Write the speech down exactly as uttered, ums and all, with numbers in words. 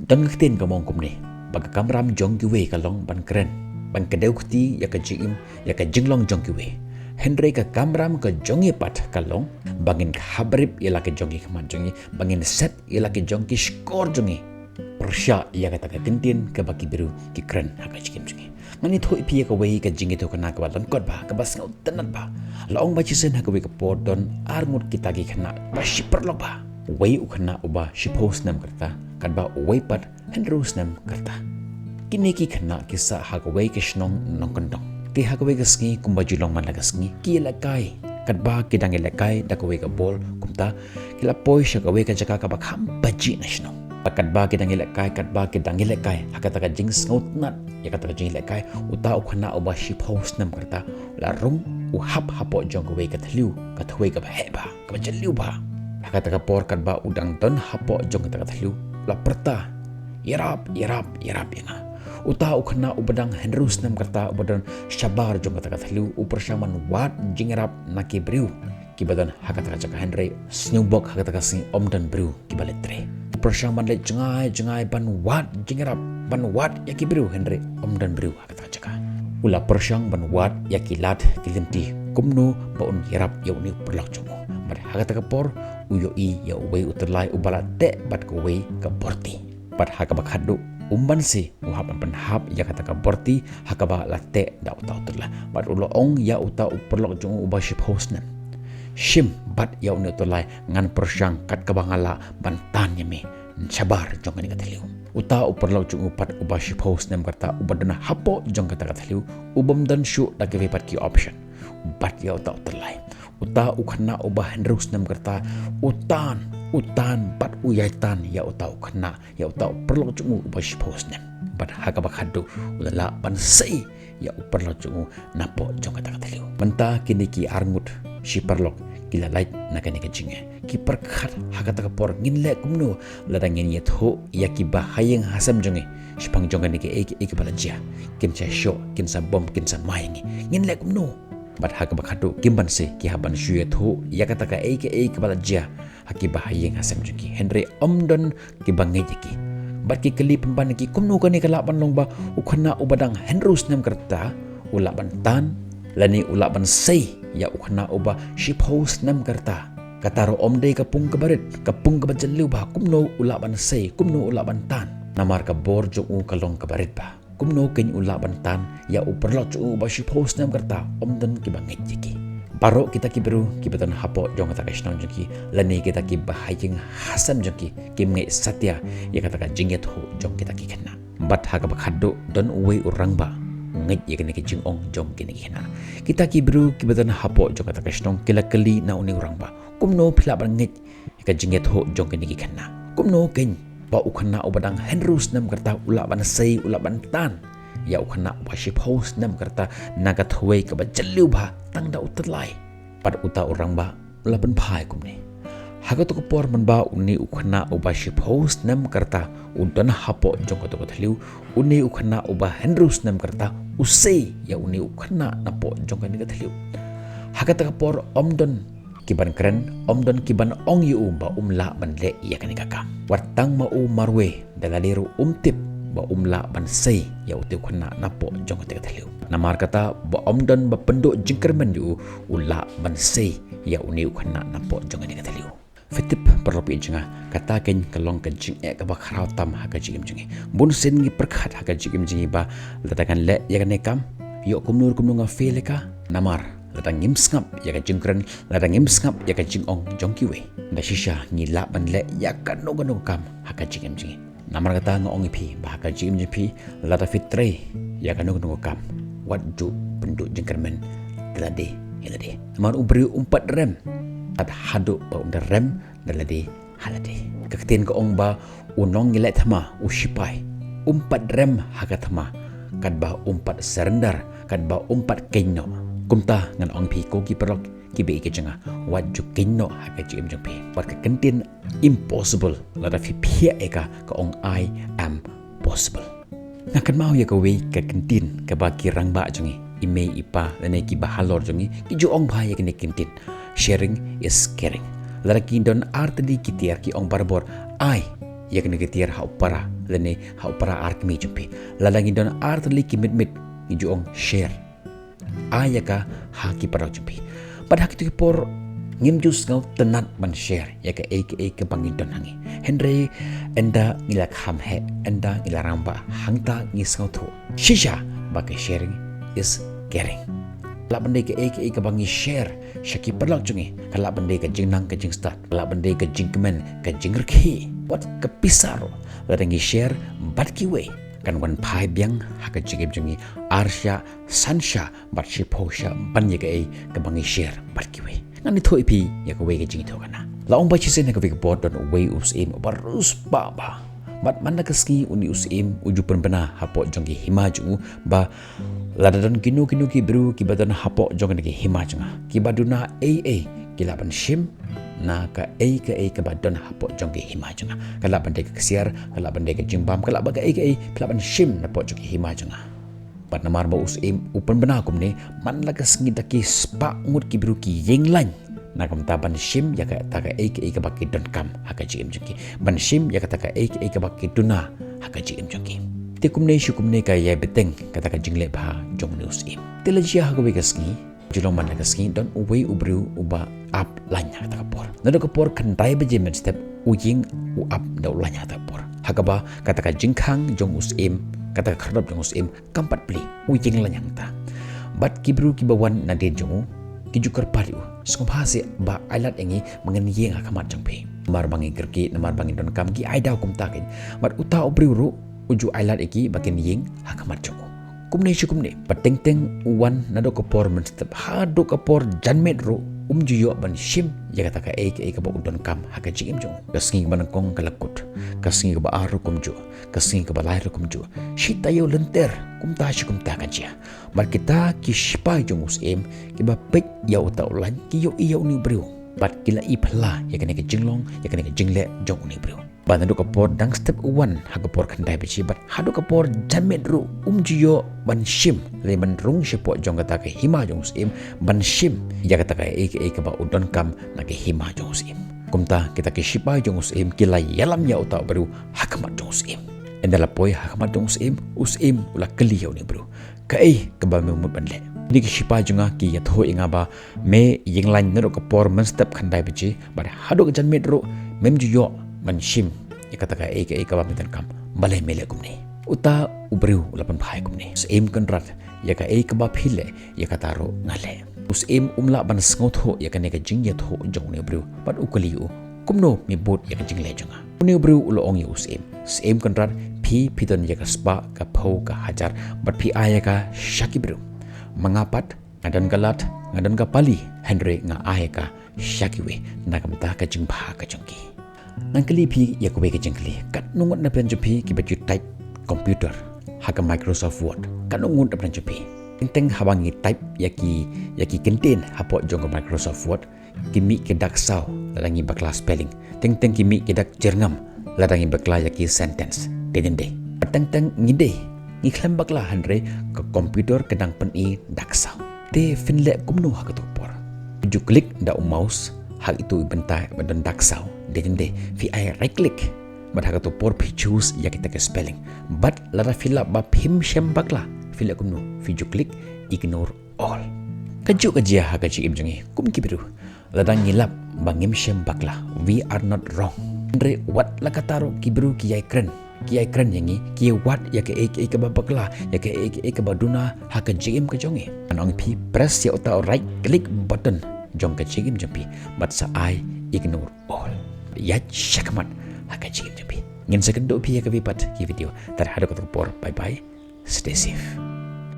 Don ka ktien ka ong kumne, ba ka kamram jong kiwei ka long ban kren, ban kdew kti ïa ka jingim, ïa ka jinglong jong kiwei. Hynrei ka kamram ka jong ngi pat ka long ba ngin khabrip ïa la ka jong ki khmat jong ngi, ba ngin set ïa la ka jong ki shkor jong ngi pyrshah ïa kata ka kyntien kaba ki briew ki kren ha ka jingim jong ngi. Ngan ïathuh ïa phi ïa kawei ka jingïathuhkhana kaba lyngkot bha, kaba sngewtynnat bha. La ong ba shisien ha kawei ka por don arngut kita ki khynnah ba shi paralok bha. Uwei u khynnah uba shiphew snem ka rta, katba uwei pat hynriew snem ka rta. Kine ki khynnah ki sah ha kawei ka shnong nongkyndong. Te ha kawei ka sngi kumba ju long man la ka sngi, ki ïalehkai. Katba ki dang ïalehkai da kawei ka bol, kumta ki la poi sha kawei ka jaka kaba kham bajih na shnong. Katba ki dang ïalehkai, katba ki dang ïalehkai, ha kata ka jingsngewtynnat ïa kata ka jingïalehkai, uta u khynnah uba shiphew snem ka rta u la rung, u hap hapoh jong kawei ka thliew, ka thwei kaba heh bha, kaba jylliew bha. Ha kata ka por katba u dang don hapoh jong kata ka thliew, u la pyrta, "Ïarap, ïarap, ïarap ïa nga." Uta u khynnah uba dang hynriew snem ka rta uba don shabar jong kata ka thliew u pyrshang ban wad jingïarap na ki briew kiba don ha kata ka jaka, hynrei sngewbok ha kata ka sngi ym don briew kiba leit trei. U pyrshang ban leit jngai jngai ban wad jingïarap, ban wad ïa ki briew, hynrei ym don briew ha kata ka jaka. U la pyrshang ban wad ïa ki lad ki lynti kumno ba un ïarap ïa une u paralok jong u. Bad ha kata ka por u ïohi ïa uwei u tyllai uba la teh bad kawei ka borti. Bad ha kaba khatduh, um banse u hap ban pynhap ïa kata ka borti ha kaba la teh da uta u tyllai. Bad u la ong ïa uta u paralok jong u uba shiphew snem, "Shim bat ïa une u tyllai, ngan pyrshang kat kaba nga lah ban tan ïa me shabar jong kane ka thliew." Uta u paralok jong u pat uba shiphew snem ka rta uba don hapoh jong kata ka thliew, u bym don shuh da kiwei pat ki option. Bat ïa uta u tyllai. Uta u khynnah uba hynriew snem ka rta u tan, u tan bad u ïai tan ïa uta u khynnah, ïa uta u paralok jong u uba shiphew snem. Bad ha kaba khatduh u la lah ban sei ïa u paralok jong u napoh jong kata ka thliew. Mynta kine ki arngut shi paralok ki la lait na kane ka jingeh. Ki pyrkhat ha kata ka por, "Ngin leh kumno lada ngin ïathuh ïa kiba ha ïing ha sem jong ngi shaphang jong kane kaei kaei kaba la jia? Kin sa shoh, kin sa bom, kin sa mai ngi. Ngin leh kumno?" Bad ha kaba khatduh kim banse ki hap ban shu ïathuh ïa kata kaei kaei kaba la jia ha kiba ha ïing ha sem jong ki, hynrei ym don kiba ngeit ïa ki. Bad ki kylli pynban ïa ki, "Kumno kane ka lah ban long ba u khynnah uba dang hynriew snem ka rta u lah ban tan, lane u lah ban sei ïa u khynnah uba shiphew snem ka rta? Kata ruh ym dei ka pung kaba rit, ka pung kaba jylliew bha, kumno u lah ban sei, kumno u lah ban tan? Namar ka bor jong u ka long kaba rit bha. Kumno kein u lah ban tan ïa u paralok jong u uba shiphew snem ka rta?" Ym don kiba ngeit ïa ki. Baroh kita ki briew kiba don hapoh jong kata ka shnong jong ki, lane kita kiba ha ïing ha sem jong ki, kim ngeit satia ïa kata ka jingïathuh jong kita ki khynnah. Bad ha kaba khatduh don uwei u rangbah u ngeit ïa kane ka jingong jong kine ki khynnah. Kita ki briew kiba don hapoh jong kata ka shnong ki la kylli na une u rangbah, "Kumno phi lah ban ngeit ïa ka jingïathuh jong kine ki khynnah? Kumno kein ba u khynnah uba dang hynriew snem ka rta u lah ban sei, u lah ban tan ïa u khynnah uba shiphew snem ka rta na ka thwei kaba jylliew bha tang da u tyllai?" Bad uta u rangbah u la pynphai kumne, "Ha kato ka por mynba une u khynnah uba shiphew snem ka rta u don hapoh jong kato ka thliew, une u khynnah uba hynriew snem ka rta u sei ïa une u khynnah napoh jong kane ka thliew. Ha kata ka por ym don kiban kren, ym don kiban ong ïa u ba um lah ban leh ïa kane ka kam. Wat tang ma u marwei da lade ruh um tip ba um lah ban sei ïa ute u khynnah napoh jong kata ka thliew. Namar kata ba ym don ba pynduh jingkyrmen ïa u, u lah ban sei ïa une u khynnah napoh jong kane ka thliew." Phi tip paralok baieit jong nga, kata kein ka long ka jingeh kaba khraw tam ha ka jingim jong ngi. Bun sien ngi pyrkhat ha ka jingim jong ngi ba lada ngan leh ïa kane ka kam, ïoh kumno kumno nga fail ïa ka. Namar lada ngim sngap ïa ka jingkren, lada ngim sngap ïa ka jingong jong kiwei, da shisha ngi lah ban leh ïa kano kano ka kam ha ka jingim jong ngi. Namar kata nga ong ïa phi ba ha ka jingim jong phi, lada phi trei ïa kano kano ka kam, wat ju pynduh jingkyrmen da lade ïa lade. Namar u briew um pat rem tad haduh ba un da rem da lade ha lade. Ka ktien ka ong ba u nongïaleh thma, u shipai, um pat rem ha ka thma katba um pat surrender, katba um pat keiñ noh. Kumta ngan ong ïa phi ko ki paralok kiba ïeit ki jong nga, wat ju keiñ noh ha ka jingim jong phi. Bad ka kyntien impossible, lada phi phiah ïa ka, ka ong, "I am possible." Nga kynmaw ïa kawei ka kyntien kaba ki rangbah jong ngi, i mei i pa lane kiba halor jong ngi, ki ju ong bha ïa kane ka kyntien, "Sharing is caring." Lada ki don artylli ki tiar ki ong barabor, "Ai ïa kane ka tiar ha u para lane ha u para ar kmie jong phi. Lada ngi don ar tylli ki mit mit, ngi ju ong share. Ai ïa ka ha ki para jong phi. Bad ha kito ki por ngim ju sngewtynnat ban share ïa kaei kaei kaba ngi don ha ngi. Hynrei ynda ngi la kham heh, ynda ngi la rangbah, hangta ngi sngewthuh shisha ba ka sharing is caring. Lah ban dei kaei kaei kaba ngi share sha ki paralok jong ngi, ka lah ban dei ka jingnang ka jingstad, ka lah ban dei ka jingkmen ka jingrkhie, wat ka pisa ruh. Lada ngi share bad kiwei, kan wan phai biang ha ka jingim jong ngi ar shah, san shah bad shiphew shah ban ïa kaei kaba ngi share bad kiwei. Ngan ïathuh ïa phi ïa kawei ka jingïathuhkhana. La ong ba shisien ha kawei ka por don uwei u syiem uba riewspah bha. Bad man la ka sngi une u syiem u ju pynbna hapoh jong ki hima jong u ba lada don kino kino ki briew kiba don hapoh jong kine ki hima jong nga, kiba duna ei ei, ki lah ban shim na kaei kaei kaba don hapoh jong ki hima jong nga. Ka lah ban dei ka ksiar, ka lah ban dei ka jingbam, ka lah ban kaei kaei, ki lah ban shim napoh jong ki hima jong nga. Bad namar ba u syiem u pynbna kumne, man la ka sngi da ki spah ngut ki briew ki ïeng lain na ka bynta ban shim ïa kata kaei kaei kaba ki donkam ha ka jingim jong ki, ban shim ïa kata kaei kaei kaba ki duna ha ka jingim jong ki. Te kumne shi kumne ka ïai bteng kata ka jingleh bha jong une u syiem. Te la jia ha kawei ka sngi, ju long man la ka sngi, don uwei u briew uba ap lain ha kata ka por. Naduh ka por khyndai baje mynstep u ïeng u ap da u lain ha kata ka por. Ha kaba kata ka jingkhang jong u syiem, kata ka khyrdop jong u syiem kam pat plie, u ïeng lain hangta. Bad ki briew kiba wan nadien jong u ki ju kyrpad ïa u, sngewbha seh ba ai lad ïa ngi ba ngin ïeng ha khmat jong phi. Namar ba ngi kyrkieh, namar ba ngi donkam, ki ai daw kumta kein. Bad uta u briew ruh u ju ai lad ïa ki ba kin ïeng ha khmat jong u. Kumne shi kumne, bad teng teng u wan naduh ka por mynstep haduh ka por janmiet ruh um ju ïoh ban shim ïa kata kaei kaei kaba u donkam ha ka jingim jong u. Ka sngi kaba nyngkong ka la kut, ka sngi kaba ar ruh kumjuh, ka sngi kaba lai ruh kumjuh. Shi taïew lynter kumta shi kumta ka jia. Bad kita ki shipai jong u syiem kiba peit ïa uta u lain ki ïohi ïa une u briew bad ki la i phylla ïa kane ka jinglong, ïa kane ka jingleh jong une u briew. Bad naduh ka por dang step u wan ha ka por khyndai baje bad haduh ka por janmiet ruh um ju ïoh ban shim lane ban rung shapoh jong kata ka hima jong u syiem ban shim ïa kata kaei kaei kaba u donkam na ka hima jong u syiem. Kumta kita ki shipai jong u syiem ki la ïalam ïa uta u briew ha khmat jong u syiem. Ynda la poi ha khmat jong u syiem, u syiem u la kylli ïa une u briew, kaei kaba me mut ban leh? Kine ki shipai jong nga ki ïathuh ïa nga ba me ïeng lain naduh ka por mynstep khyndai baje bad haduh ka janmiet ruh mem ju ïoh ban shim ïa kata kaei kaei kaba me donkam. Balei me leh kumne? Uta u briew u la pynphai kumne, Syiem Kynrad, ïa kaei kaba phi leh ïa kata ruh nga leh. U syiem um lah ban sngewthuh ïa kane ka jingïathuh jong une u briew bad u kylli ïa u, kumno me bud ïa ka jingleh jong nga? Une u briew u la ong ïa u syiem, Syiem Kynrad, phi phi don ïa ka spah, ka phew, ka hajar bad phi ai ïa ka sha ki briew. Ma nga pat nga don ka lad, nga don ka pali, hynrei nga ai ïa ka sha kiwei na ka bynta ka jingbha ka jong ki. Ngan kylli phi ïa kawei ka jingkylli, katno ngut na pdeng jong phi kiba ju type computer ha ka Microsoft Word? Katno ngut na pdeng jong phi? Teng teng haba ngi type ïa ki, ïa ki kyntien hapoh jong ka Microsoft Word, ki mih ki dak saw lada ngi bakla spelling. Teng teng ki mih ki dak jyrngam lada ngi bakla ïa ki sentence. Dei ne em dei? Teng teng ngi dei, ngi khlem bakla, hynrei ka computer ka dang pyni dak saw. Te phin leh kumno ha kato ka por? Phi ju klik da u mouse ha itu i bynta ba don dak saw. Dei ne em dei? Phi ai right click bad ha kato ka por phi choose ïa kita ki spelling. Bad lada phi lap ba phim shym bakla, phi leh kumno? Phi ju klik ignore all. Kajuh ka jia ha ka jingim jong ngi kum ki briew. Lada ngi lap ba ngim shym bakla, we are not wrong. Hynrei wat la katta ruh ki briew ki ïai kren, ki ïai kren ïa ngi, ki ïai wad ïa kaei kaei kaba bakla, ïa kaei kaei kaba duna ha ka jingim ka jong ngi. Ngan ong ïa phi, press ïa uta u right click button jong ka jingim jong phi bad sa ai ignore all. Ïaid shakhmat ha ka jingim jong phi. Ngin sa kynduh ïa phi ha kawei pat ka video. Tad haduh kato ka por, bye bye. Stay safe.